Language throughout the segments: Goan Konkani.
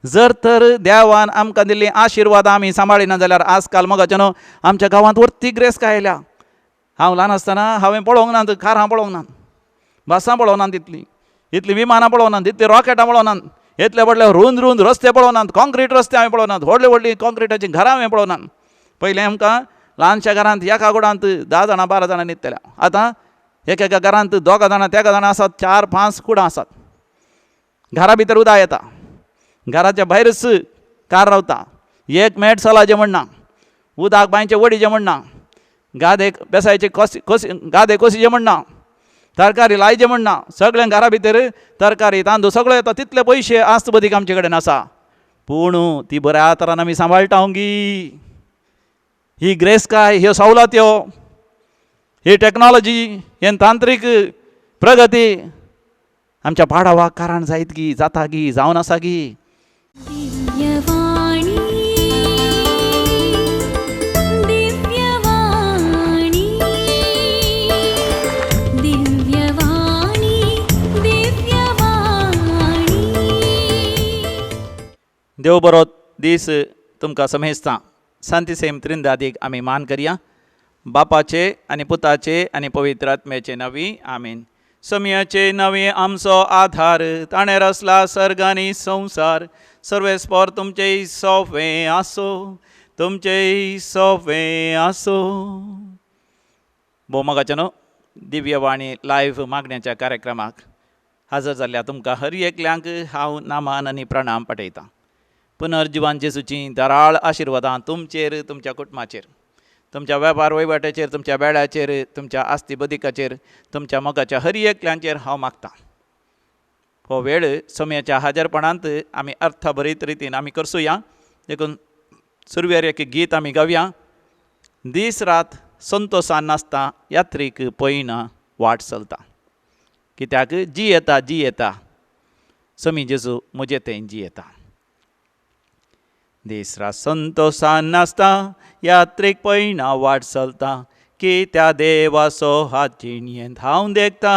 जर तर देवान आमकां दिल्लीं आशिर्वादां आमी सांबाळिना जाल्यार आजकाल मोगाचें न्हू आमच्या गांवांत व्हडती ग्रेसकाय आयल्या. हांव ल्हान आसतना हांवें पळोवंक ना, कारां पळोवंक ना, बसां पळोवंक ना, तितलीं इतलीं विमानां पळोवंक ना, तितलीं रॉकेटां पळोवंक ना, इतले व्हडले रूंद रूंद रस्ते पळोवंक नात, कॉंक्रीट रस्ते हांवें पळोवंक नात, व्हडले व्हडलीं कॉंक्रिटाचीं घरां हांवें पळोवंक नात. पयलीं आमकां ल्हानशा घरांत एका कुडांत 10 जाणां 12 जाणां न्हिदतले. आतां एक एका घरांत 2 जाणां 3 जाणां आसात, 4 5 कुडां आसात. घरा भितर उदक येता, घराच्या भायरच कार रावता, एक मेट चलाचें म्हण ना, उदक बांयचें वडीचें म्हण ना, गादे बेसायचे कोसी कोसी गादे कोसीचें म्हण ना, तरकारी लायचें म्हण ना, सगळें घरा भितर तरकारी तांदूळ सगळें येता. तितले पयशे आस्त बदीक आमचे कडेन आसा, पूण ती बऱ्या तरान आमी सांबाळटा गी. ही ग्रेसकाय, ह्यो सवलत्यो, ही टॅक्नॉलॉजी, हे तांत्रीक प्रगती आमच्या पाडावाक कारण जायत गी, जाता गी, जावन आसा गी. दिव्यवाणी दिव्यवाणी दिव्यवाणी दिव्यवाणी. देव बरो दीस तुमकां समेस्तां. सांती सेम त्रिंदादीक आमी मान करया. बापाचे आनी पुताचे आनी पवित्र आत्म्याचे नांवी आमीन. समयाचे नवे आमचो आधार, ताणें रचला सर्ग आनी संवसार. सर्वेस्पोर तुमचें सोंपें आसो, तुमचें सोंपें आसो. भोवमोगाचें न्हू दिव्यवाणी लायव्ह मागण्याच्या कार्यक्रमाक हाजर जाल्ल्या तुमकां हर एकल्यांक हांव नामान आनी प्रणाम पाठयतां. पुनर्जिवान जेजूचीं दराळ आशिर्वादां तुमचेर, तुमच्या कुटुंबाचेर, तुमच्या वेपार वहिवाटाचेर, तुमच्या बेळाचेर, तुमच्या आस्ती बदिकाचेर, तुमच्या मोगाच्या हर एकल्यांचेर हांव मागतां. हो वेळ समयाच्या हाजरपणांत आमी अर्थभरीत रितीन आमी करसुया. देखून सुरवेर एक गीत आमी गावया. दीस रात संतोसान नासता यात्रीक पयना वाट चलता, कित्याक जी येता जी येता समी जेजू म्हजे थंय जी येता. दीस रात संतोसान नासता यात्रीक पयना वाट चलता, कित्या देवाचो हात जिणयेंत हांव देखता.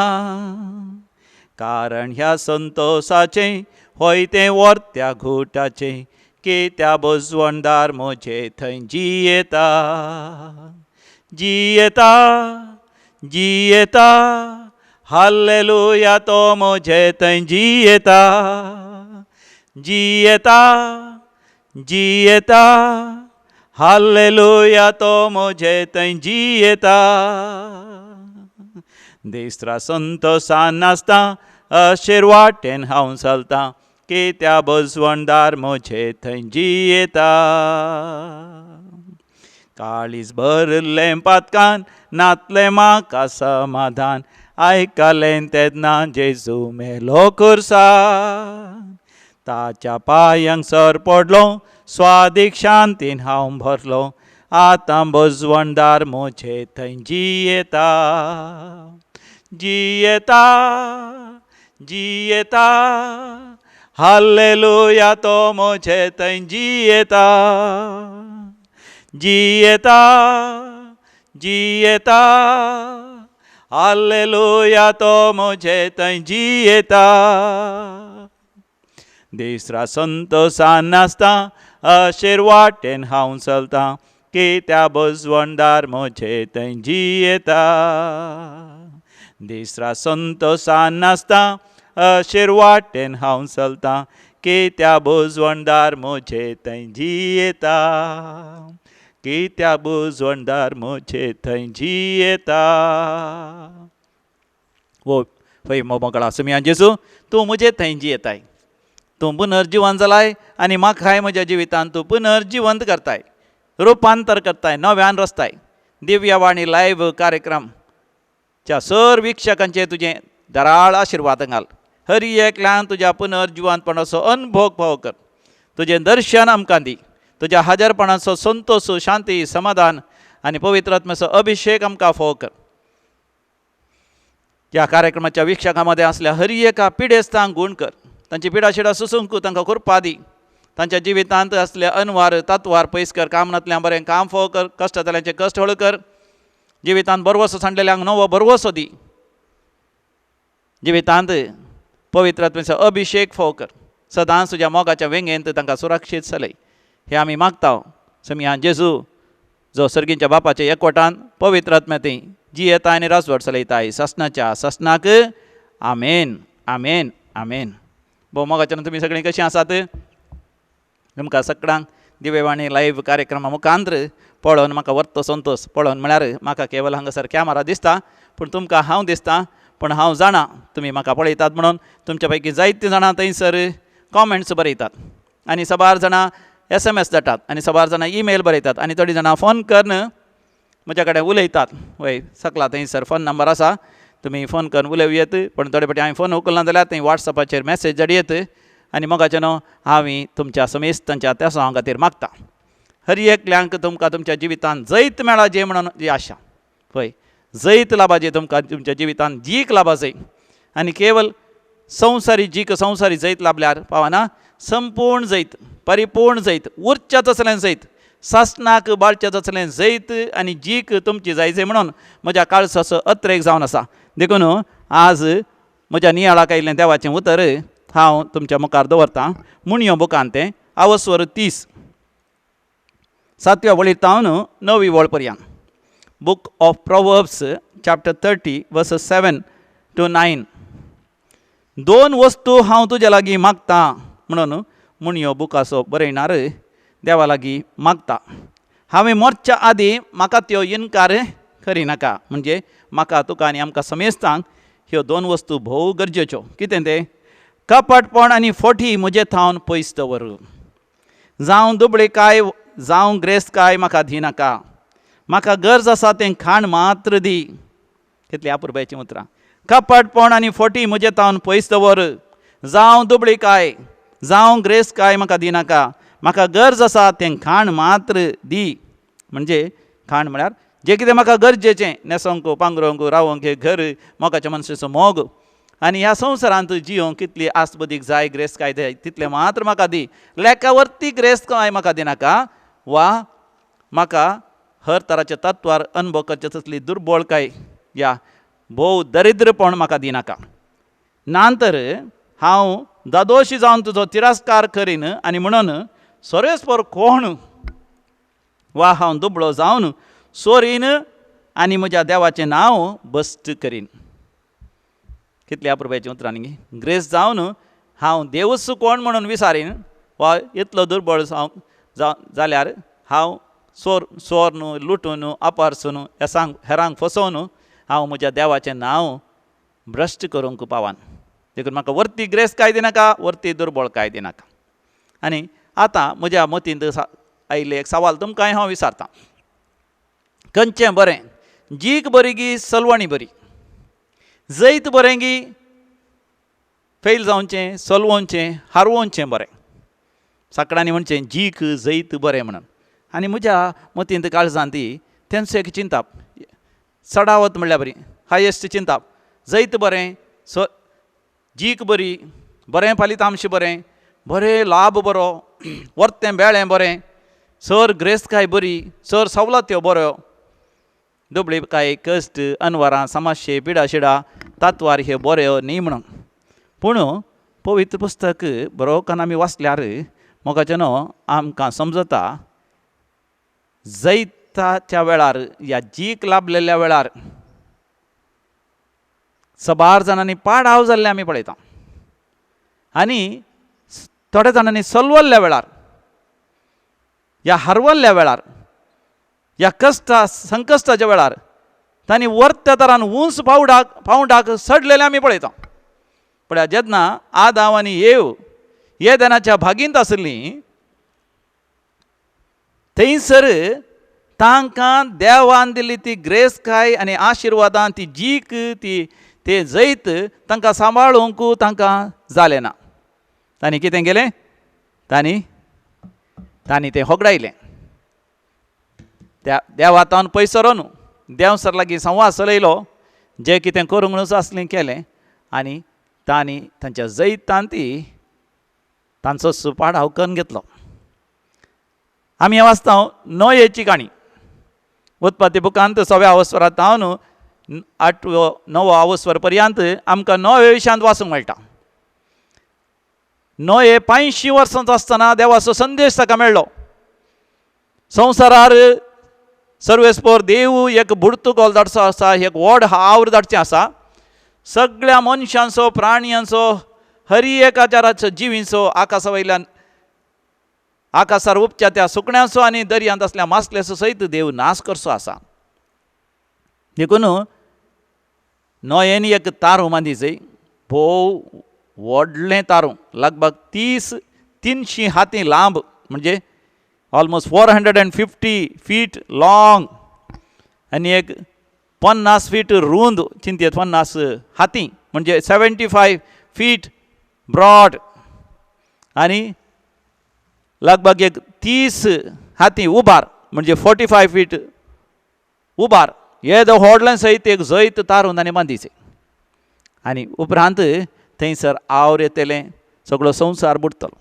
कारण ह्या संतोसाचें होय तें वर्त्या घुटाचें, कित्या बजवणदार म्हजे थंय जियेता जियेता जियेता. हालेलुया तो म्हजे थंय जियेता जियेता जियेता. हालेलुया तो म्हजे थंय जियेता. दीस रात संतोसान नासता अशेर वाटेन हांव चलता, कित्या बजवणदार म्हजे थंय जियेता. काळीज भरलें पातकान नातलें म्हाका समाधान, आयकलें तेन्ना जेजू मेलो खुर्सार. ताच्या पांयांक सर पडलो स्वादीक शांतीन हांव भरलो, आतां बजवणदार म्हजे थंय जियेता जियेता जियेता. हालेलुया तो म्हजे थंय जियेता जियेता जियेता. हालेलुया तो म्हजे थंय जियेता. दीस रात संतोसान नासता अशेर वाटेन हांव चलता, कित्या बजवणदार म्हजे थंय जियेता. दीस रात संतोसान नासता अशेर वाटेन हांव चलता, कित्या बजवणदार म्हजे थंय जियेता, कित्या बजवणदार म्हजे थंय जियेता. वो पळय मोगळा सुमया जेजू तूं म्हजे थंय जियेताय, तूं पुनर्जिवन जालाय आनी म्हाकाय म्हज्या जिवितांत तूं पुनर्जिवंत करताय, रुपांतर करताय, नव्यान रचताय. दिव्यवाणी लायव्ह कार्यक्रम च्या सर वीक्षकांचे तुजें दराळ आशिर्वाद घाल. हर एकल्यान तुज्या पुनर्जिवंतपणाचो अनुभव फावो कर, तुजें दर्शन आमकां दी, तुज्या हाजरपणाचो संतोश शांती समाधान आनी पवित्र आत्म्याचो अभिशेक आमकां फावो कर. ह्या कार्यक्रमाच्या वीक्षकां मदें आसल्या हर एका पिडेस्तांक गूण कर, तांची पिडाशिडा सुसूंक तांकां कृपा दी, तांच्या जिवितांत आसले अनवार तत्वार पयस कर, काम नातल्यां बरें काम फोव कर, कश्ट जाल्यांचे कश्ट हळू कर, जिवितांत बरवसो सांडलेल्यांक नवो बरवसो दी, जिवितांत पवित्र आत्म्याचो अभिशेक फोव कर. सदांच तुज्या मोगाच्या वेंगेंत तांकां सुरक्षीत चलय हें आमी मागता समिया जेजू जो सर्गींच्या बापाच्या एकवटान पवित्र आत्म्याती जी येता आनी राजवट चलयताय ससनाच्या ससनाक आमेन आमेन आमेन. भोव मोगाच्यान तुमी सगळीं कशीं आसात? तुमकां सगळ्यांक दिवेवाणी लायव्ह कार्यक्रमा मुखांत्र पळोवन म्हाका वर्तो संतोश. पळोवन म्हळ्यार म्हाका केवल हांगासर कॅमेरा दिसता पूण तुमकां हांव दिसता, पूण हांव जाणा तुमी म्हाका पळयतात म्हणून. तुमच्या पैकी जायतीं जाणां थंयसर कॉमेंट्स बरयतात आनी साबार जाणां SMS धाडटात आनी साबार जाणां ईमेल बरयतात आनी थोडीं जाणां फोन करून म्हज्या कडेन उलयतात. वय सकला थंयसर फोन नंबर आसा, तुमी फोन करून उलोवं येत, पूण थोडे फावटी हांवें फोन उखलना जाल्यार थंय वॉट्सॅपाचेर मॅसेज धाड येत आनी मोगाचें न्हू हांव तुमच्या समेस्तांच्या तेसांव खातीर मागता. हर एकल्यांक तुमकां तुमच्या जिवितांत जैत मेळाजे म्हणून जी आशा, पळय जैत लाभाजे तुमकां तुमच्या जिवितांत जीक लाभाजय आनी केवल संवसारी जीक संवसारी जैत लाभल्यार पावना, संपूर्ण जैत परिपूर्ण जैत उरच्या तसलें जैत सासणाक बाळच्या तसलें जैत आनी जीक तुमची जायचे म्हणून म्हज्या काळसाचो अत्रेक जावन आसा. देखून आज म्हज्या नियाळाक आयिल्लें देवाचें उतर हांव तुमच्या मुखार दवरतां. मुणयो बुकान तें आवस्वर 30 सातव्या वळीर तावन 9वी वळ पर्यंत. Book of Proverbs chapter 30 verses 7 to 9. दोन वस्तू हांव तुज्या लागीं मागता म्हणून मुणयो बुकाचो बरयणार देवा लागीं मागता. हांवें मरच्या आदीं म्हाका त्यो इनकार करिनाका, म्हणजे म्हाका तुका आनी आमकां समेस्तांक ह्यो दोन वस्तू भोव गरजेच्यो. कितें तें? कपटपण आनी फोटी म्हजे थावन पयस दवर, जावं दुबळीकाय जावं ग्रेस्तकाय म्हाका दिनाका, म्हाका गरज आसा तें खाण मात्र दी. कितली अपुरबायेचीं उतरां. कपटपण आनी फोटी म्हजे थावन पयस दवर, जावं दुबळीकाय जावं ग्रेस्तकाय म्हाका दिनाका, म्हाका गरज आसा तें खाण मात्र दी. म्हणजे खाण म्हळ्यार जें कितें म्हाका गरजेचें, न्हेसोंक पांगरोंक रावोंक हें घर, मोगाच्या मनशाचो मोग आनी ह्या संवसारांत जियोंक कितली आसबदीक जाय ग्रेस्तकाय जाय तितलें मात्र म्हाका दी. लेखावरती ग्रेस्तकाय म्हाका दिनाका वा म्हाका हर तराच्या तत्वार अनुभव करचे तसली दुर्बळकाय या भोव दरिद्रपण म्हाका दिनाका. ना तर हांव दादोशी जावन तुजो तिरस्कार करीन आनी म्हणून सोरेस्पर कोण वा हांव दुबळो जावन सोरीन आनी म्हज्या देवाचें नांव बस्ट करीन. कितल्या अपुरबायेचीं उतरां न्ही. ग्रेस जावन हांव देवूच कोण म्हणून विसारीन वा इतलो दुर्बळ जावं जाल्यार हांव सोर न्हू लुटून अपारसून हेसांक हेरांक फसोवन हांव म्हज्या देवाचें नांव भ्रश्ट करूंक पावन. देखून म्हाका वरती ग्रेस काय दिनाका, वरती दुर्बळ काय दिनाका. आनी आतां म्हज्या मतींत आयिल्लें एक सवाल तुमकांय हांव विचारतां. खंयचें बरें, जीक बरी गी सलवणी बरी? जैत बरें गी फेल जावचें, सलवोवचें, हारवोवचें बरें? सगळ्यांनी म्हणचें जीक जैत बरें म्हणून. आनी म्हज्या मतींत काळजांत ती तेंचो एक चिंताप चडावत म्हणल्यार बरी हायेस्ट चिंताप, जैत बरें, जीक बरी, बरें फलितांश बरें, बरें लाभ बरो, वर्तें बेळें बरें, सर ग्रेस्तकाय बरी, सर सवलत्यो बऱ्यो, दुबळी काय कश्ट अनवरां समस्ये पिडा शिडा तत्वार ह्यो बऱ्यो न्ही म्हणून. पूण पवित्र पुस्तक बरोवकान आमी वाचल्यार मोगाचें न्हू आमकां समजता जैताच्या वेळार या जीक लाभलेल्या वेळार सबार जाणांनी पाडाव जाल्ले आमी पळयता आनी थोड्या जाणांनी सलवल्ल्या वेळार या हरवल्ल्या वेळार या कश्टा संकश्टाच्या वेळार तांणी वर्त्या तरान उंच पावंडाक चडलेले आमी पळयता. पळया जेन्ना आदाव आनी येव येदनाच्या भागींत आसलीं थंयसर तांकां देवान दिल्ली ती ग्रेसकाय आनी आशिर्वादान ती जीक ती ते जैत तांकां सांबाळूंक तांकां जालें ना. तांणी कितें केलें? तांणी तांणी तें होगडायलें. त्या देवातान पयस सरोन देव सर लागीं संवाद चलयलो, जें कितें करूंक न्हू आसलें केलें आनी तांणी तांच्या जैतान ती तांचो सुपाडाव करून घेतलो. आमी वाचता नोयेची काणी उत्पत्ती बुकांत सव्या अवस्वरांत तावन 8वो 9वो अवस्वर पर्यंत आमकां नव्या विशयांत वाचूंक मेळटा. नोये पांयशीं वर्सांचो आसतना देवाचो संदेश ताका मेळ्ळो. संवसारार सर्वेस्पोर देव एक बुडतुगोल धाडचो आसा, एक व्हड हावर धाडचें आसा. सगळ्या मनशांचो, प्राणयांचो, हरी एकाचाराचो जिवींचो, आकाशा वयल्यान आकाशार उपच्या त्या सुकण्यांचो आनी दर्यांत आसल्या मासल्याचो सयत देव नाश करचो आसा. देखून नोयेन एक तारूं बांदी जय, भोव व्हडलें तारूं, लगभग 300 हाती लांब, म्हणजे ऑलमोस्ट 450 फीट लाँग आनी एक 50 फीट रूंद, चिंतयेत 50 हाती म्हणजे 75 फीट ब्रॉड आनी लगभग एक 30 हाती उबार म्हणजे 45 फीट उबार. येदो व्हडलें सयत एक जैत तारून ताणें बांदिचें आनी उपरांत थंयसर आवर येतलें, सगळो संवसार बुडटलो.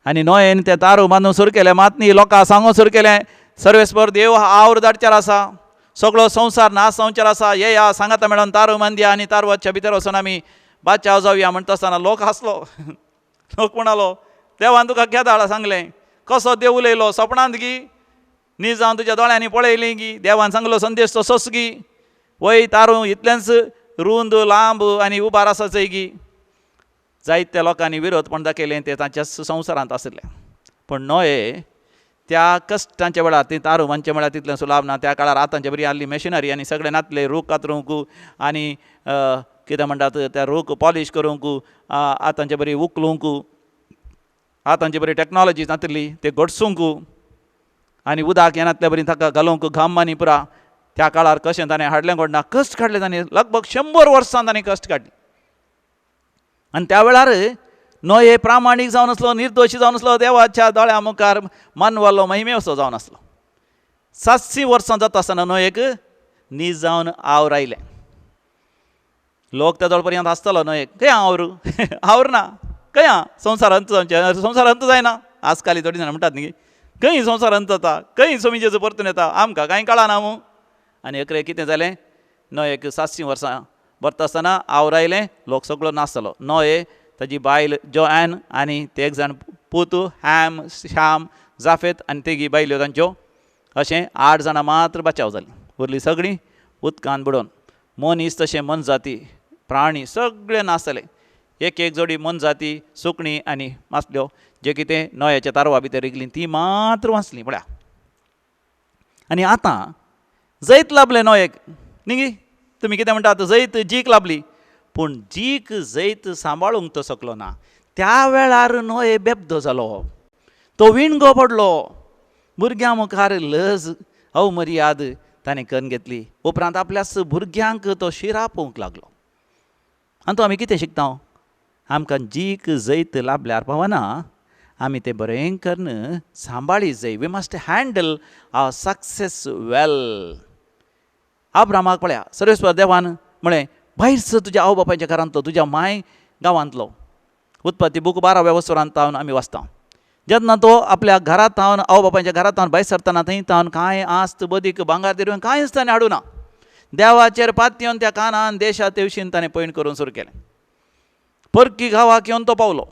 आनी नोयेन तें तारू बांदून सुरू केलें. मात न्ही लोकांक सांगून सुरू केलें, सर्वेस्पर देव आवर धाडचेर आसा, सगळो संवसार नाश जावचेर आसा, येया सांगाता मेळोन तारू बांदया आनी तारवाच्या भितर वचून आमी बादशाह जावया. म्हणटा आसतना लोक हांसलो. लोक म्हणालो, देवान तुका केदाळा सांगलें, कसो देव उलयलो सपनांत गी, न्ही जावन तुज्या दोळ्यांनी पळयली गी, देवान सांगलो संदेश तसोच गी, वय तारू इतलेंच रूंद लांब आनी उबार आसा चय गी. जायत्या लोकांनी विरोधपण दाखयलें, ते तांच्या संवसारांत आशिल्ले. पूण नोये त्या कश्टांच्या वेळार ती तारू बांदचे म्हळ्यार तितलें सुलाभ ना. त्या काळार आतांचे बरी आहली मशिनरी आनी सगळें नातले, रूख कातरूंक आनी कितें म्हणटात त्या रूख पॉलीश करूंक, आतांचे बरी उखलूंक, आतांची बरी टॅक्नोलॉजी नातली ते घडसूंक आनी उदक येनातले बरी ताका घालूंक घाम आनी पुरा. त्या काळार कशें ताणें हाडलें कोण ना, कश्ट काडले ताणें, लगभग 100 वर्सां ताणें कश्ट काडले. आनी त्या वेळार नोये प्रामाणीक जावन आसलो, निर्दोशी जावन आसलो, देवाच्या दोळ्या मुखार मानवालो महिमे असो जावन आसलो. 700 वर्सां जाता आसतना नोयेक नीज जावन आवर आयलें. लोक त्या दोळ पर्यंत आसतलो नोयेक, खंय आवर आवर ना, खंय संवसार अंत जावचें, संवसार अंत जायना. आजकाल थोडीं जाणां म्हणटात न्ही, खंय संवसार अंत जाता, खंय सोमीचें परतून येता, आमकां कांय कळना मू. आनी अकरे कितें जालें, नोयेक 700 वर्सां भरता आसतना आवर आयलें, लोक सगळो नाश जालो. नोये, ताजी बायल जोएन आनी ते एक जाण पूत हॅम, श्याम, जाफेत आनी तेगी बायल्यो तांच्यो, अशें 8 जाणां मात्र बचाव जालीं. उरलीं सगळीं उदकान बुडोवन. मनीस तशें मनजाती प्राणी सगळे नाश जाले. एक एक जोडी मनजाती सुकणीं आनी मासल्यो जे कितें नोयाच्या तारवा भितर रिगलीं ती मात्र वाचलीं पळया. आनी आतां जैत लाभलें नोयेक न्ही, तुमी कितें म्हणटात, जैत जीक लाभली, पूण जीक जैत सांबाळूंक तो शकलो ना. त्या वेळार नोये बेबदो जालो, तो विणगो पडलो, भुरग्यां मुखार लज अवमर्याद ताणें करून घेतली. उपरांत आपल्याच भुरग्यांक तो शिरापोवंक लागलो. आनी तो आमी कितें शिकता, आमकां जीक जैत लाभल्यार पावना, आमी तें बरें करून सांबाळी जाय. We must handle our success well. आब्रामाक पळया, सर्वेस्पर देवान म्हळें, भायर सर तुज्या आवय बापायच्या घरांतलो, तुज्या माय गांवांतलो. उत्पत्ती बूक 12व्या वसरांत तावन आमी वाचता. जेन्ना तो आपल्या घरांत तावन, आवय बापायच्या घरांत तावन भायर सरतना थंय तावन कांय आस्त बदीक भांगर दिरून कांयच ताणें हाडूं ना. देवाचेर पातयेवन त्या कानान देशा तेवशीन ताणें पयण करून सुरू केलें. परकी गांवाक येवन तो पावलो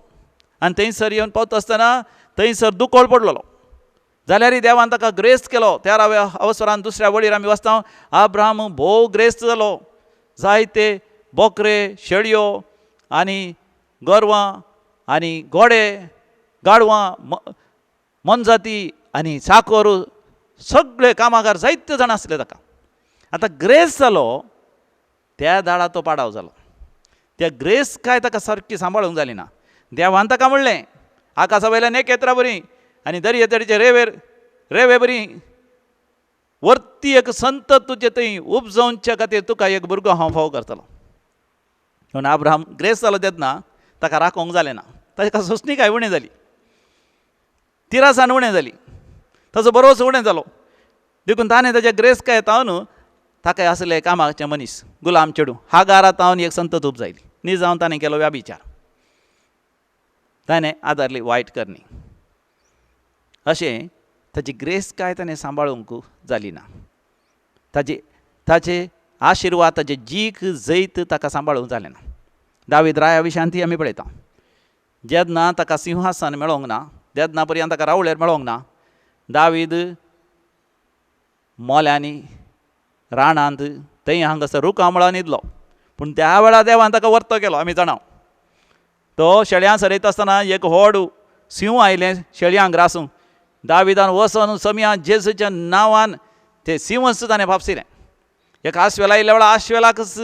आनी थंयसर येवन पावता आसतना थंयसर दुकळ पडलेलो. जाल्यारय देवान ताका ग्रेस्त केलो. 13व्या अवसरान दुसऱ्या वळीर आमी वाचता, आब्राम भोव ग्रेस्त जालो. जायते बोकरे, शेळयो आनी गोरवां आनी घोडे, गाडवां, मोनजाती आनी चाकोर सगळे कामागार जायते जाण आसले ताका. आतां ग्रेस जालो त्या दाडा तो पाडाव जालो. त्या ग्रेस काय ताका सारकी सांबाळूंक जाली ना. देवान ताका म्हणलें, आकाशा वयल्यान एक येत्रा बरी आनी दर्या तडीचे रेवेर रेवे बरी वरती एक संत तुजे थंय उपजोवच्या खातीर तुका एक भुरगो हांव फावो करतलो. पूण आब्राम ग्रेस जालो तेन्ना ताका राखोवंक जालें ना. ताका सोंसणीकाय उणें जाली, तिरासान उणें जाली, ताचो बरोच उणें जालो. देखून ताणें ताच्या ग्रेस काय तावन ताका आसले कामाचे मनीस गुलाम चेडूं हागारा तावन एक संतत उपजायली. न्ही जावन ताणें केलो व्याभिचार, ताणें आदारली वायट करणी. अशें ताची ग्रेस काय ताणें सांबाळूंक जाली ना. ताजे ताचे आशिर्वाद, ताचे जीक जैत ताका सांबाळूंक जालें ना. दावीद राया विशयांत आमी पळयता. जेन्ना ताका सिंहासन मेळोंक ना तेन्ना पर्यंत ताका रावळेर मेळोंक ना. दावीद मोल्यांनी रानांत थंय हांगासर रुखां मुळां न्हिदलो. पूण त्या वेळार देवान ताका वर्तो केलो आमी जाणा. तो शेळयां सरयता आसतना एक व्हड सिंह आयलें शेळयांक ग्रासूंक. दाविदान वचोन समिया जेजूच्या नांवान ते सिंहच ताणें फापसिलें. एक आश्वेल आयिल्ल्या वेळार आश्वेलाकच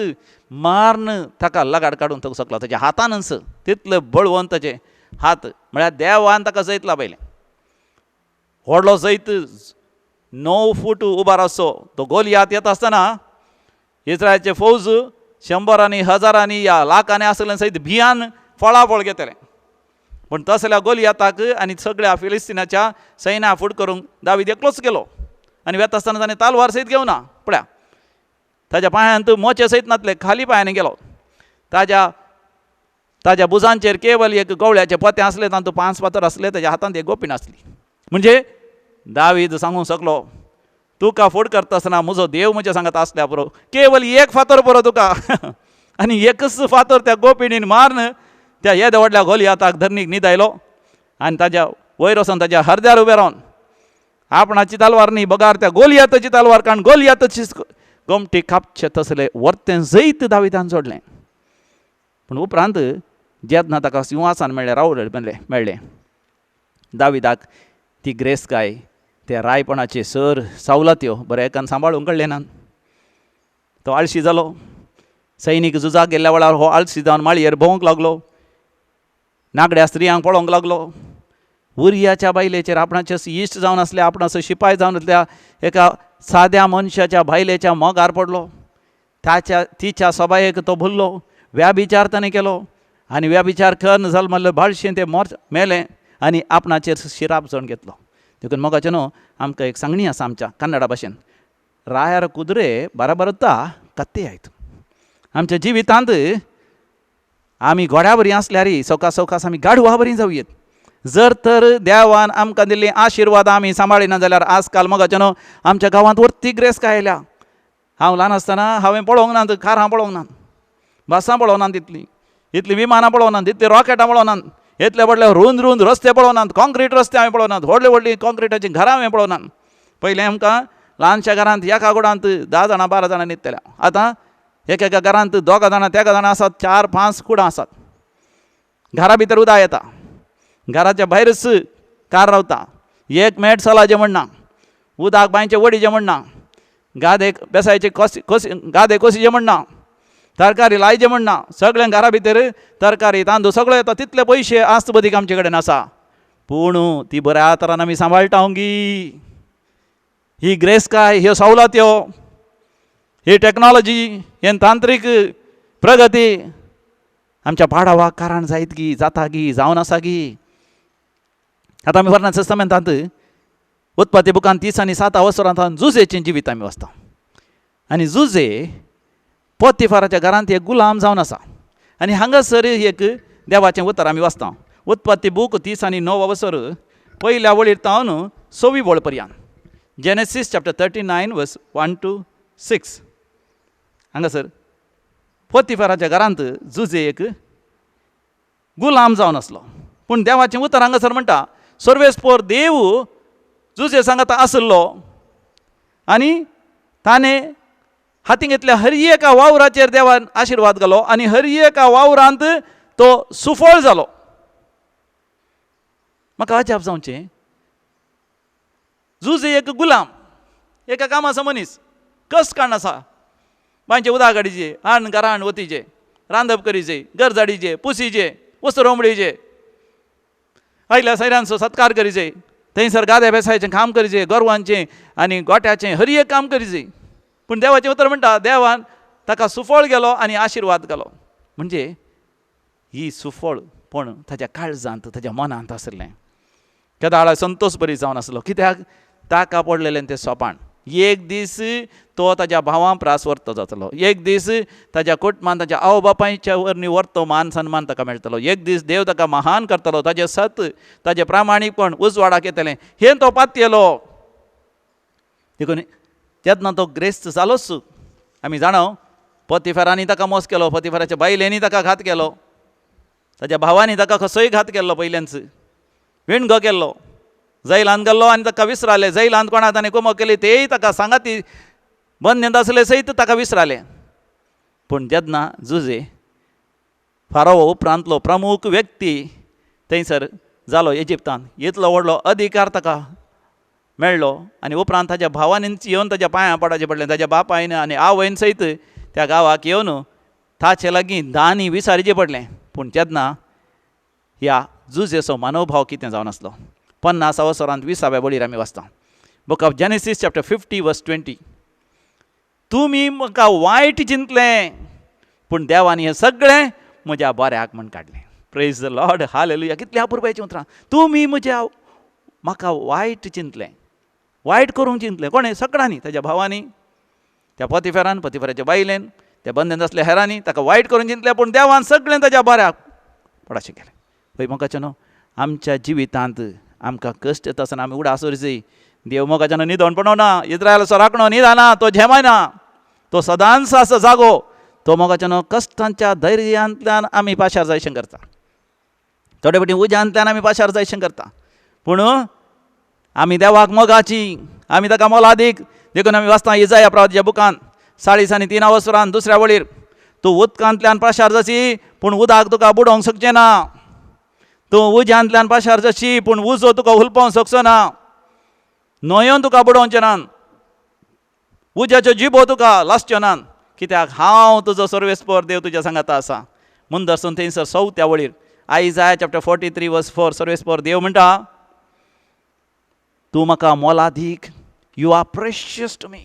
मारून ताका लगाड काडून तो शकलो ताच्या हातानच. तितले बळवंत ताचे हात म्हळ्यार देवान ताका जैत लाभयलें. व्हडलो जैत 9 फूट उबार आसचो तो गोलयात येता आसतना इस्रायलचे फौज शंबरांनी हजारांनी या लाखांनी आसलें सयत भियान फळाफळ घेतलें. पूण तसल्या गोलयाताक आनी सगळ्या फिलिस्तीनाच्या सैन्या फूट करूंक दावीद एकलोच गेलो. आनी वेता आसतना ताणें तालवार सयत घेवना पळया ताज्या पांयांत मोचे सयत नासले, खाली पांयांनी गेलो. ताज्या ताज्या बुजांचेर केवल एक गवळ्याचें पोतें आसलें, तातूंत 5 फातर आसले, ताज्या हातांत एक गोपीण आसली. म्हणजे दावीद सांगूंक शकलो तुका फूड करता आसतना म्हजो देव म्हज्या सांगत आसल्या पुरो, केवल एक फातर पुरो तुका. आनी एकच फातर त्या गोपिणीन मारून त्या येद्या व्हडल्या गोलयाताक धरणीक न्हिदायलो आनी ताज्या वयर वचोन ताज्या हरद्यार उबें रावन आपणाची तलवार न्ही बगार त्या गोलयाताची तलवार काडून गोलयाताची गोमटी कापचे तसले वर्तें जैत दाविदान जोडलें. पूण उपरांत जेन्ना ताका सिंहासन मेळ्ळें, रावळ मेळ्ळें, दाविदाक ती ग्रेसकाय त्या रायपणाचे सर सवलत्यो बरें एकान सांबाळूंक कळ्ळें ना. तो आळशी जालो. सैनीक झुजाक गेल्ल्या वेळार हो आळशी जावन माळयेर भोंवंक लागलो, नागड्या स्त्रियांक पळोवंक लागलो. उरियाच्या बायलेचेर आपणाचे इश्ट जावन आसले, आपणाचो शिपाय जावन आसल्या एका साद्या मनशाच्या बायलेच्या मोगार पडलो. ताच्या तिच्या सबायेक तो भुल्लो. व्याभिचार ताणें केलो आनी व्याभिचार करून जल्मल्लें बाळशें तें मोर मेलें आनी आपणाचेर शिराप जण घेतलो. देखून मोगाचें न्हू आमकां एक सांगणी आसा आमच्या कन्नडा भाशेन, रायार कुदरे बराबरता कत्ते आयत. आमच्या जिवितांत आमी घोड्या बरी आसल्यार सवकास सवकास आमी गाडवा बरी जावयेत. जर तर देवान आमकां दिल्ली आशिर्वाद आमी सांबाळिना जाल्यार आजकाल मोगाचें न्हू आमच्या गांवांत वर्ती ग्रेसकाय आयल्या. हांव ल्हान आसतना हांवें पळोवंक ना, कारां पळोवंक ना, बसां पळोवंक ना, तितलीं इतलीं विमानां पळोवंक ना, तितलीं रॉकेटां पळोवंक ना, इतले व्हडले रूंद रूंद रस्ते पळोवंक नात, कॉन्क्रीट रस्ते हांवें पळोवंक नात, व्हडले व्हडलीं कॉन्क्रिटाचीं घरां हांवें पळोवंक नात. पयलीं आमकां ल्हानशा घरांत एका कुडांत 10 जाणां 12 जाणां न्हिदतले. आतां एक एका घरांत 2 जाणां 3 जाणां आसात, 4 5 कुडां आसात. घरा भितर उदक येता, घराच्या भायरच कार रावता, एक मेट चलाचें म्हण ना, उदक बांयचें वडीचें म्हण ना, गादे बेसायचे कोसी कोसी गादे कोसीचें म्हण ना, तरकारी लायचें म्हण ना, सगळें घरा भितर तरकारी तांदूळ सगळें येता. तितले पयशे आस्त बदीक आमचे कडेन आसा, पूण ती बऱ्या तरान आमी सांबाळटा गी. ही ग्रेसकाय, ह्यो सवलत्यो, ही टॅक्नोलॉजी, हे तांत्रीक प्रगती आमच्या पाडावाक कारण जायत गी, जाता गी, जावन आसा गी. आतां आमी वर्णन सस्तमेंतांत उत्पत्ती बुकान 30 आनी 7 अवसरांत जुजेचें जिवीत आमी वाचता. आनी जुजे पोतिफाराच्या घरांत एक गुलाम जावन आसा. आनी हांगासर एक देवाचें उतर आमी वाचता, उत्पत्ती बूक 30 आनी 9 अवसर पयल्या वळीर तावन 6वी वळ पर्यंत, जेनेसीस चॅप्टर 39 वर्स 1 to 6. हांगासर पोतिफाराच्या घरांत जुजे एक गुलाम जावन आसलो. पूण देवाचें उतर हांगासर म्हणटा, सर्वेस्पोर देव जुजे सांगता आसलो आनी ताणें हातीं घेतल्या हर एका वावराचेर देवान आशिर्वाद घालो आनी हर एका वावरांत तो सुफळ जालो. म्हाका अजाप जावचें, जुजे एक गुलाम, एका कामाचो मनीस, कश्ट काडून आसा, बांयचे उदक हाडीचे, हाण घरान वतीचे, रांदप करीचे, घर झाडीचे, पुसीचे, वस्त्र उमळीचे, आयल्या सैरांचो सत्कार करीचे, थंयसर गाद्या बेसायचें काम करीचे, गोरवांचें आनी गोट्याचें हर एक काम करीचे. पूण देवाचें उतर म्हणटा देवान ताका सुफळ गेलो आनी आशिर्वाद घालो. म्हणजे ही सुफळ पण ताच्या काळजांत ताच्या मनांत आसलें. केदाळा संतोश बरी जावन आसलो, कित्याक ताका पडलेलें तें सोपाण. एक दीस तो ताज्या भावां प्रास वर्तो जातलो, एक दीस ताज्या कुटुंबान ताज्या आवय बापायच्या वरवीं वर्तो मान सन्मान ताका मेळटलो, एक दीस देव ताका महान करतलो, ताजें सत ताजें प्रामाणीकपण उजवाडाक येतलें हें तो पातयेलो. देखून तेन्ना तो ग्रेस्त जालोच. आमी जाणा पोतिफरांनी ताका मोस केलो, पोतिफराच्या बायलेंनी ताका घात केलो, ताज्या भावांनी ताका कसोय घात केल्लो, पयल्यानच विणगो केल्लो, जैलांत गेल्लो आनी ताका विसराले. जैलांत कोणा ताणें कुमक केली तेय ताका सांगाती बंद आसले सयत ताका विसराले. पूण जेन्ना जुजे फारोवा उपरांतलो प्रमुख व्यक्ती थंयसर जालो इजिप्तान, इतलो व्हडलो अधिकार ताका मेळ्ळो आनी उपरांत ताज्या भावांनीच येवन ताज्या पांयां पडाचें पडलें. ताज्या बापायन आनी आवयन सयत त्या गांवाक येवन ताचे लागीं दानी विसारीचें पडलें. पूण तेन्ना ह्या जुजेचो मनोभाव कितें जावन आसलो, 50 वसरांत 20व्या वळीर आमी वाचता, Book of Genesis chapter 50 verse 20, तुमी म्हाका वायट चिंतलें पूण देवान हें सगळें म्हज्या बऱ्याक म्हूण काडलें. Praise the Lord, hallelujah. कितल्या अपुरबायचीं उतरां. तुमी म्हज्या म्हाका वायट चिंतलें, वायट करूंक चिंतलें. कोणें? सगळ्यांनी, ताज्या भावांनी, त्या पोतिफेरान, पोतिफेराच्या बायलेन, त्या बंदेन आसल्या हेरांनी ताका वायट करून चिंतलें, पूण देवान सगळें ताज्या बऱ्याक पडाशें केलें. पळय मोगाचें न्हू, आमच्या जिवितांत आमकां कश्ट येता आसतना आमी उडास दवरची. देव मोगाच्यान न्हिदोन पडना, इस्रायलाचो राखणो न्हिदना, तो झेमायना, तो सदांच आसा जागो. तो मोगाच्यान कश्टांच्या धैर्यांतल्यान आमी पाशार जायशें करता, थोडे फावटी उज्यांतल्यान आमी पाशार जायशें करता, पूण आमी देवाक मोगाची, आमी ताका मोलादीक. देखून आमी वाचता इजाया प्रवाच्या बुकान 40 आनी 3 वसरान दुसऱ्या वळीर, तूं उदकांतल्यान पाशार जाशी पूण उदक तुका बुडोवंक शकचें ना, तूं उज्यांतल्यान पाशार जाशी पूण उजो तुका हुलपोवंक शकचो ना, न्हंयोन तुका बुडोवचें ना, उज्याच्यो जिबो तुका लासच्यो ना, कित्याक हांव तुजो सर्वेस्पर देव तुज्या सांगाता आसा. मुंदरसून थंयसर 4थ्या वळीर आयजाया चॅप्टर 43 वर्स 4, सर्वेस्पर देव म्हणटा, तूं म्हाका मोलादीक, you are precious to me,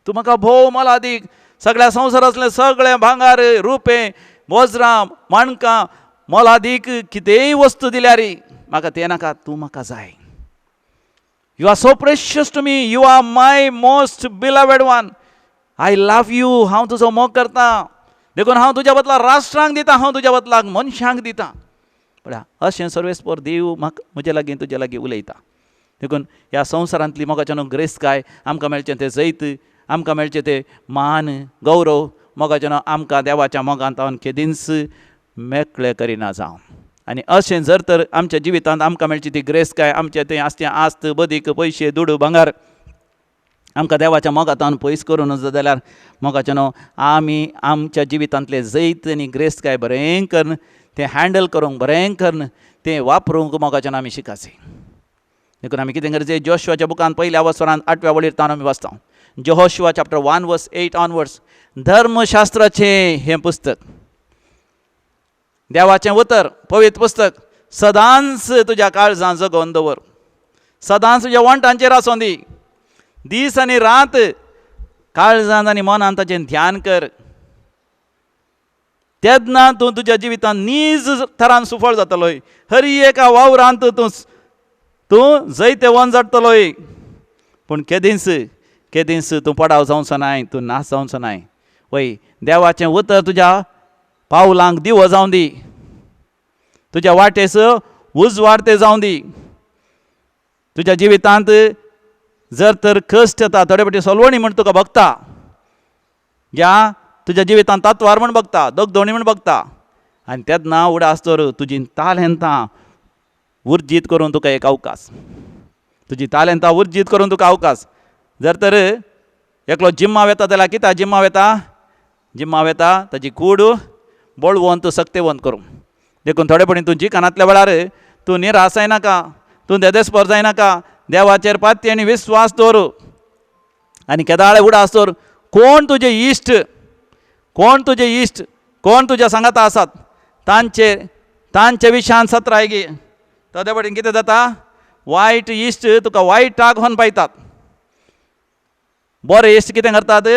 तूं म्हाका भोव मोलादीक. सगळ्या संवसारांतलें सगळें भांगार, रुपें, वज्रां, माणकां, मोलादीक कितेंय वस्तू दिल्यार म्हाका तें नाका, तूं म्हाका जाय. You are so precious to me, you are my most beloved one, I love you. हांव तुजो मोग करता, देखून हांव तुज्या बदला राष्ट्रांक दिता, हांव तुज्या बदलाक मनशांक दिता. पळया अशें सर्वेस्पर देव म्हाका म्हजे लागीं तुज्या लागीं उलयता. देखून ह्या संवसारांतली मोगाच्यान ग्रेस्तकाय आमकां मेळचें तें जैत, आमकां मेळचें तें मान गौरव मोगाच्यान आमकां देवाच्या मोगांत केदींच मेकळें करिना जावं. आनी अशें जर तर आमच्या जिवितांत आमकां मेळची ती ग्रेस्तकाय, आमचें तें आसचें आस्त बदीक पयशे दुडू भांगार आमकां देवाच्या मोगांत पयस करूं नजो जाल्यार मोगाच्यान आमी आमच्या जिवितांतलें जैत आनी ग्रेस्तकाय बरें करून तें हँडल करूंक, बरें करून तें वापरूंक मोगाच्यान आमी शिकाचें. देखून आमी कितें करचें, जोशुआच्या बुकान 1ल्या वसरांत 8व्या वळीर तावन आमी वाचता, Joshua chapter 1 verse 8 onwards, धर्मशास्त्राचें हें पुस्तक, देवाचें उतर, पवित्र पुस्तक सदांच तुज्या काळजान जगोवन दवर, सदांच तुज्या वण्टांचेर आसूं दी, दीस आनी रात काळजान आनी मनान ताचें ध्यान कर, तेन्ना तूं तुज्या जिवितांत नीज थरान सुफळ जातलोय, हरी एका वावरांत तूं तूं जैतेवन जातलोय, पूण केदींच केदींच तूं पडाव जावचो नाय, तूं नाश जावचो नाय. वय देवाचें उतर तुज्या पावलांक दिवो जावं दी, तुज्या वाटेस उजवाड तें जावं दी. तुज्या जिवितांत जर तर कश्ट येता, थोडे फावटी सोलवणी म्हण तुका भोगता, या तुज्या जिवितांत तातवार म्हण भोगता, दगदोणी म्हण भोगता, आनी तेन्ना उडास तर तुजी तालेंतां उर्जीत करून तुका एक अवकाश, तुजी तालेंतां उर्जीत करून तुका अवकाश. जर तर एकलो जिम्मा वेता जाल्यार कित्याक जिम्मा वेता, जिम्मा वेता ताजी कूड बळवंत सक्तेवंत करूंक. देखून थोडे फावटी तूं जिखनातल्या वेळार तूं निराश जायनाका, तूं देदेस्पर जायनाका, देवाचेर पाती आनी विस्वास दवर आनी केदाळे उडास दवर. कोण तुजे इश्ट, कोण तुजे इश्ट, कोण तुज्या सांगाता आसात तांचे तांचे विशयान सत्राय गे. थोडे फावटी कितें जाता, वायट इश्ट तुका वायटाक व्हरून पायतात, बरे इश्ट कितें करतात,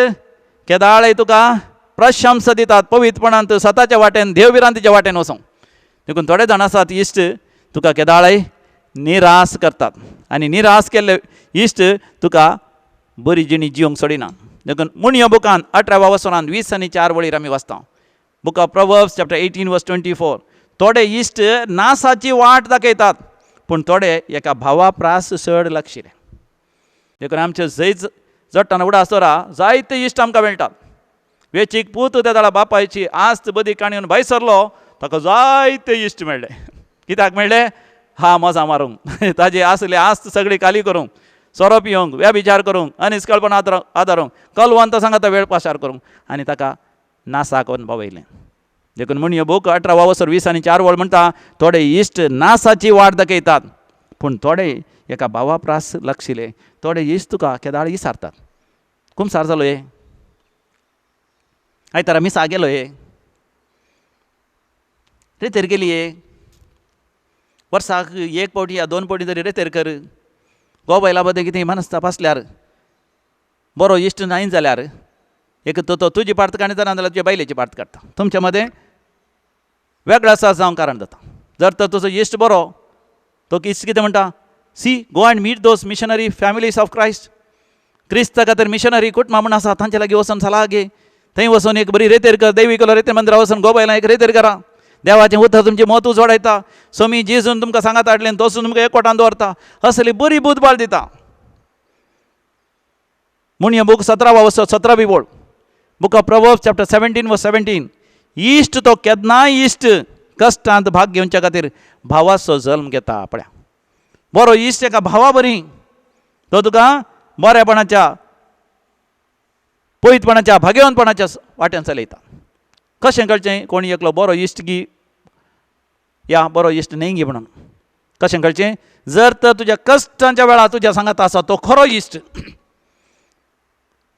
केदाळे तुका प्रशंसा दितात पवित्रपणान सताच्या वाटेन देवभिरांतीच्या वाटेन वचोंक. देखून थोडे जाण आसात इश्ट तुका केदाळे निराश करतात आनी निराश केल्ले इश्ट तुका बरी जिणी जिवंक सोडिना. देखून मुणयो बुकान 18व्या वसरान 20 आनी 4 वळीर आमी वाचता, Book of Proverbs chapter 18 verse 24, थोडे इश्ट नासाची वाट दाखयतात पूण थोडे एका भावा प्रास चड लागशिल्ले. देखून आमचे जैत जडटना उडा आसतोरा जायते इश्ट आमकां मेळटात. वेचीक पूत त्या बापायची आस्त बदी काणयेन भायर सरलो, ताका जायते इश्ट मेळ्ळे. कित्याक मेळ्ळे? हा मजा मारूंक, ताजे आसले आस्त सगळी खाली करूंक, सोरो पिवंक, व्यभिचार करूंक, अनिस्कळपण आदारूंक, कलवंत सांगाता वेळ पासार करूंक, आनी ताका नासाक वचून पावयलें. देखून म्हणयो बूक 18 वसर 20 आनी 4 वळ म्हणटा, थोडे इश्ट नासाची वाट दाखयतात, पूण थोडे एका भावा प्रास लक्षिले. थोडे इश्ट तुका केदाळ विसारतात. कुमसार जालो हे, आयतारा मिसा गेलो हे, रेतेर गेली हे, वर्साक एक पावटी या 2 पावटी तरी रेतेर कर. गोबायला बद्दल कितें मनस्ताप आसल्यार, बरो इश्ट नाय जाल्यार एक तो तुजी पार्त काडटा, ना जाल्यार तुज्या बायलेची पार्त काडटा. तुमच्या मदें वेगळो आसा जावंक कारण जाता. जर तर तुजो इश्ट बरो, तो इश्ट कितें म्हणटा, see go and meet those missionary families of Christ. क्रिस्ता खातीर मिशनरी कुटुंबां म्हूण आसा, तांचे लागीं वचून सलाह घे. थंय वचून एक बरी रेतेर कर, देवी केलो रेतेर मंदिरा वचून गोबायला एक रेतेर करा. देवाचें उतर तुमचें मत उजवाडायता. सोमी जेजून तुमकां सांगात हाडलें, तोसून तुमकां एकवटान दवरता. असली बरी बुदबाळ दिता. म्हूण हें बूक 17 वसो 17वी वळ, book of Proverbs chapter 17 verse 17. इश्ट तो केन्नाय इश्ट कश्टांत भाग घेवच्या खातीर भावाचो जल्म घेता. पळया, बरो इश्ट एका भावा बरी, तो तुका बरेपणाच्या, पयतपणाच्या, भाग्यवंतपणाच्या वाट्यान चलयता. कशें कळचें कोणी एकलो बरो इश्ट गी या बरो इश्ट न्हय गी म्हणून? कशें कळचें? जर तर तुज्या कश्टांच्या वेळार तुज्या सांगात आसा तो खरो इश्ट.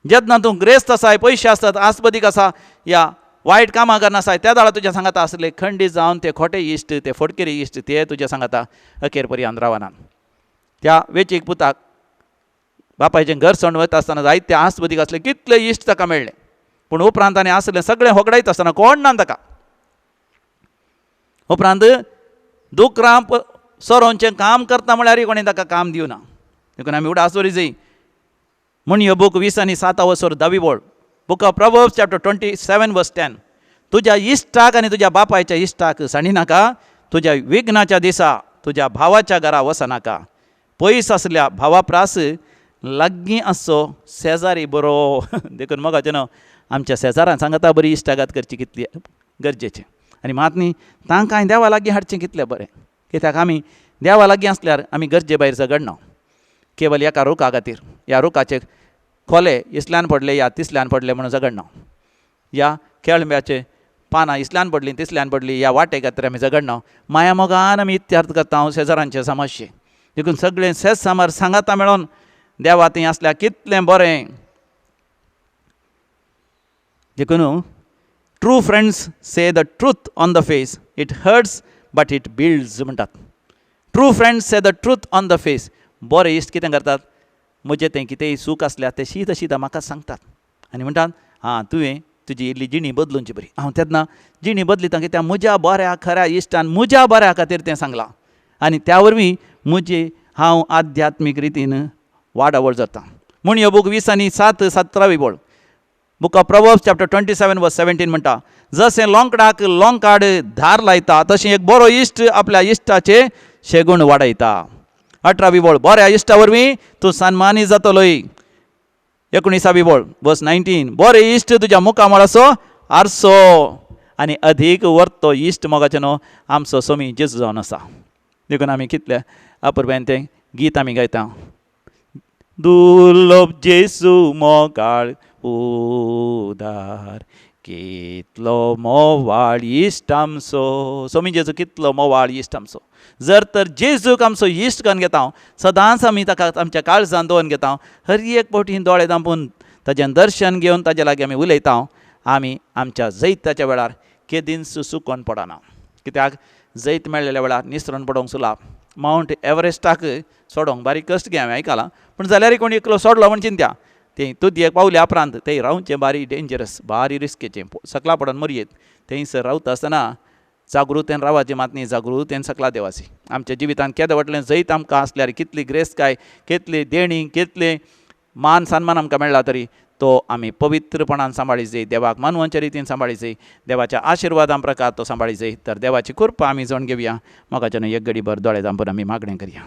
जेन्ना तूं ग्रेस्त आसाय, पयशे आसतात, आसबदीक आसा, या वायट कामां करना आसाय, त्या वेळार तुज्या सांगाता आसले खंडीत जावन ते खोटे इश्ट, ते फोटकेरी इश्ट, ते तुज्या सांगाता अखेर पर्यंत रावना. त्या वेचीक पुताक बापायचें घर सोडून वता आसतना जायते आसबदीक आसले, कितले इश्ट ताका मेळ्ळे, पूण उपरांत आनी आसलें सगळें होगडायत आसतना कोण ना ताका. उपरांत दुकरां सोरोवचें काम करता म्हळ्यार कोणें ताका काम दिवना. देखून आमी उडास दवरी जाय. म्हूण ह्यो बूक 20 आनी 7 वसर 10वी वळ, book of Proverbs chapter 27 verse 10. तुज्या इश्टाक आनी तुज्या बापायच्या इश्टाक सांडी नाका, तुज्या विघ्नाच्या दिसा तुज्या भावाच्या घरा वचनाका. पयस आसल्या भावा प्रास लागीं आसचो शेजारी बरो. देखून मोगाचें न्हू आमच्या शेजारान सांगता बरी इश्टागात करची कितली गरजेचें, आनी मात न्ही तांकां देवा लागीं हाडचें कितलें बरें. कित्याक आमी देवा लागीं आसल्यार आमी गरजे भायर झगडना. केवल एका रुखा खातीर, ह्या रुखाचे खोले इसल्यान पडले या तिसल्यान पडले म्हणून झगडना, ह्या केळंब्याचे पानां इसल्यान पडलीं तिसल्यान पडलीं ह्या वाटे खातीर आमी झगडना. माया मोगान आमी इत्यार्थ करता हांव शेजारांचे समस्ये. देखून सगळें शेज सामार सांगाता मेळोन देवा थंय आसल्यार कितलें बरें. देखून true friends say the truth on the face, it hurts but it builds म्हणटात. True friends say the truth on the face. बरे इश्ट कितें करतात, म्हजें तें कितेंय सूख आसल्यार ते शीत शीत म्हाका सांगतात आनी म्हणटात, आं तुवें तुजी इल्ली जिणी बदलूनची बरी. हांव तेन्ना जिणी बदलिता कित्याक म्हज्या बऱ्या खऱ्या इश्टान म्हज्या बऱ्या खातीर तें सांगलां, आनी त्या वरवीं म्हजी हांव आध्यात्मीक रितीन वाडावळ जाता. म्हूण ह्यो बूक 20 आनी 7 17वी वळ, book of Proverbs chapter 27 verse 17 म्हणटा, जशें लोंकडाक लोंकाड धार लायता तशें एक बरो इश्ट आपल्या इश्टाचे शेगूण वाडयता. 18वी वळ, बऱ्या इश्टा वरवीं तूं सन्मानीत जातलोय. 19वी वळ वर्स 19, बरे इश्ट तुज्या मुखामळाचो आरसो आनी अधीक वर्तो इश्ट मोगाचें न्हू आमचो सोमी जेजू जावन आसा. देखून आमी कितले अपुरबायेन तें गीत आमी गायता, दुर्लभ जेजू मोगाळ उदार, कितलो मोवाळ इश्ट आमचो. सोमी जेजू कितलो मोवाळ इश्ट आमचो. जर तर जेजूक आमचो इश्ट करून घेता हांव, सदांच आमी ताका आमच्या काळजान दवरून घेता, हर एक फावटी दोळे धांपून ताजें दर्शन घेवन ताजे लागीं आमी उलयता, आमी आमच्या जैताच्या वेळार केदींच चुकोन पडना. कित्याक जैत मेळ्ळेल्या वेळार निसरून पडोवंक सुलाप. मावंट एवरेस्टाक सोडोंक बारीक कश्ट घे हांवें आयकलां, पूण जाल्यारय कोण एकलो सोडलो म्हण चिंत्या तें तुदयेक पावल्या उपरांत थंय रावचें बारी डेंजरस, बारी रिस्केचें, सकला पडोन मरयेत. थंयसर रावता आसतना जागृतेन रावाचें मात न्ही, जागृतेन सकला देवाची. आमच्या जिवितांत केदें व्हडलें जैत आमकां आसल्यार, कितली ग्रेस्तकाय, कितली देणी, कितली मान सन्मान आमकां मेळ्ळा तरी तो आमी पवित्रपणान सांबाळी जाय, देवाक मानवांच्या रितीन सांबाळी जाय, देवाच्या आशिर्वादां प्रकार तो सांबाळी जाय. तर देवाची कृपा आमी जाण घेवया. मोगाच्यान एक घडी भर दोळे धांपून आमी मागणें करया.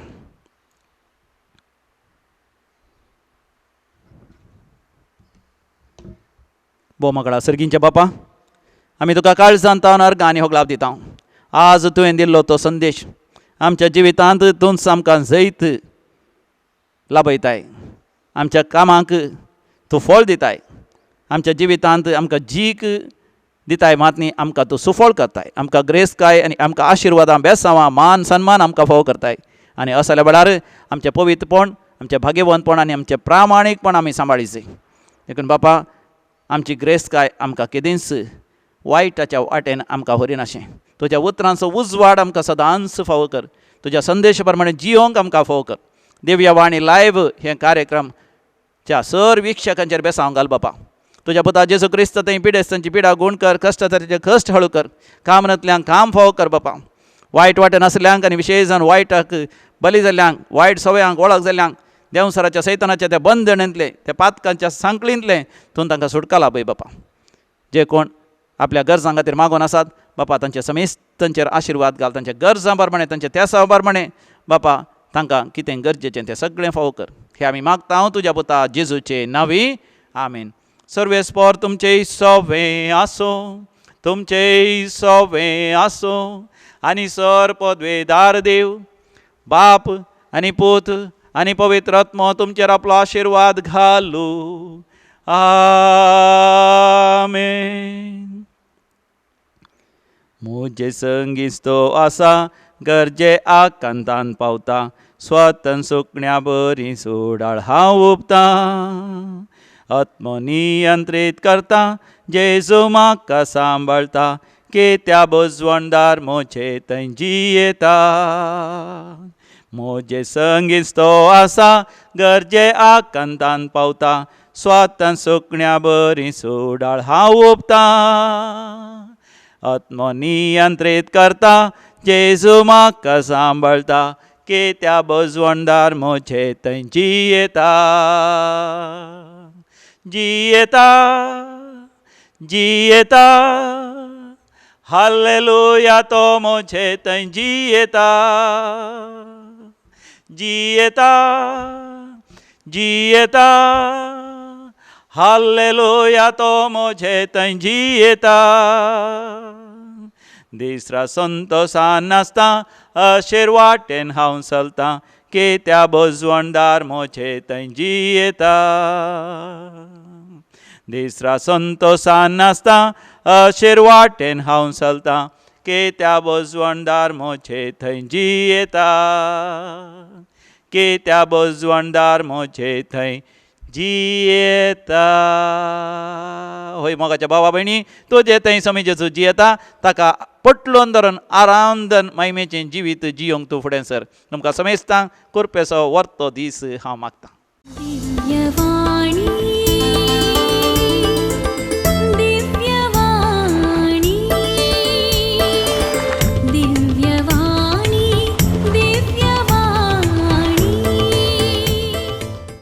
भोव मोगाळ सर्गींच्या बापा, आमी तुका काळजान तावन अर्गां आनी होगलाप दिता. आज तुवें दिल्लो तो संदेश आमच्या जिवितांत तूंच आमकां जैत लाभयताय, आमच्या कामाक तूं फळ दिताय, आमच्या जिवितांत आमकां जीक दिताय, मात न्ही आमकां तूं सुफळ करताय, आमकां ग्रेसकाय आनी आमकां आशिर्वादां, बेसांवां, मान सन्मान आमकां फावो करताय. आनी असल्या वेळार आमचें पवित्रपण, आमचें भाग्यवंतपण आनी आमचें प्रामाणीकपण आमी सांबाळीचें. देखून बापा आमची ग्रेसकाय आमकां केदींच वायटाच्या वाटेन आमकां व्हरिनाशें. तुज्या उतरांचो उजवाड आमकां सदांच फावो कर, तुज्या संदेश प्रमाणे जियोंक आमकां फावो कर. दिव्य वाणी लायव्ह हे कार्यक्रम च्या सर वीक्षकांचेर बेसांव घाल बापा. तुज्या पुता जेजू क्रिस्त थंय पिडेस्तांची पिडा गुण कर, कश्ट तांचे कश्ट हळू कर, काम नातल्यांक काम फावो कर बापा. वायट वाटेन आसल्यांक आनी विशेश जावन वायटाक बली जाल्ल्यांक, वायट सवयांक वळख जाल्ल्यांक, देंवसराच्या सैतानाच्या त्या बंधनांतले, त्या पातकांच्या सांकळींतले तूं तांकां सुटका लाभय बापा. जे कोण आपल्या गरजां खातीर मागून आसात बापा तांच्या समेस्तांचेर आशिर्वाद घाल, तांच्या गरजां प्रमाणे, तांच्या तेसा प्रमाणे बापा तांकां कितें गरजेचें तें सगळें फावो कर. हें आमी मागता तुज्या पुता जेजूचे नांवी, आमेन. सर्वेस्पोर तुमचें सवें आसूं, तुमचें सवें आसूं आनी सर पदवेदार देव बाप आनी पूत आनी पवित्र आत्मो तुमचेर आपलो आशिर्वाद घालू. आमेन. म्हजे संगीत तो आसा, गरजे आकांतान पावता, स्वतन सुकण्या बरी सुडाळ हांव उपतां, आत्मनियंत्रीत करता, जेजू म्हाका सांबाळता, कित्या बुजवणदार म्हजे थंय जियेता. म्हजे संगीत तो आसा, गरजे आकांतान पावता, स्वतन सुकण्या बरी सुडाळ हांव उपतां, आत्मनियंत्रीत करता, जेजू म्हाका सांबाळता, कित्या बुजवणदार म्हजे थंय जियेता, जियेता, जियेता. हालेलुया तो म्हजे थंय जियेता, जियेता, जियेता. हालेलुया तो म्हजे थंय जियेता. दिसरा संतोसान नासता, अशेर वाटेन हांव चलतां, कित्या बुजवणदार म्हजे थंय जियेता. दिसरा संतोसान नासता, अशेर वाटेन हांव चलतां, कित्या बुजवणदार म्हजे थंय जियेता, कित्या बुजवणदार म्हजे थंय जियेता. होय मोगाच्या भावा भयणी, तुजे थंय समी जेजू जियेता, ताका पटलोन धरून आरांदन महिमेचें जिवीत जियोंक तूं फुडें सर. तुमकां समेस्तांक कुरपेचो वर्तो दीस हांव मागतां. दिव्यवाणी.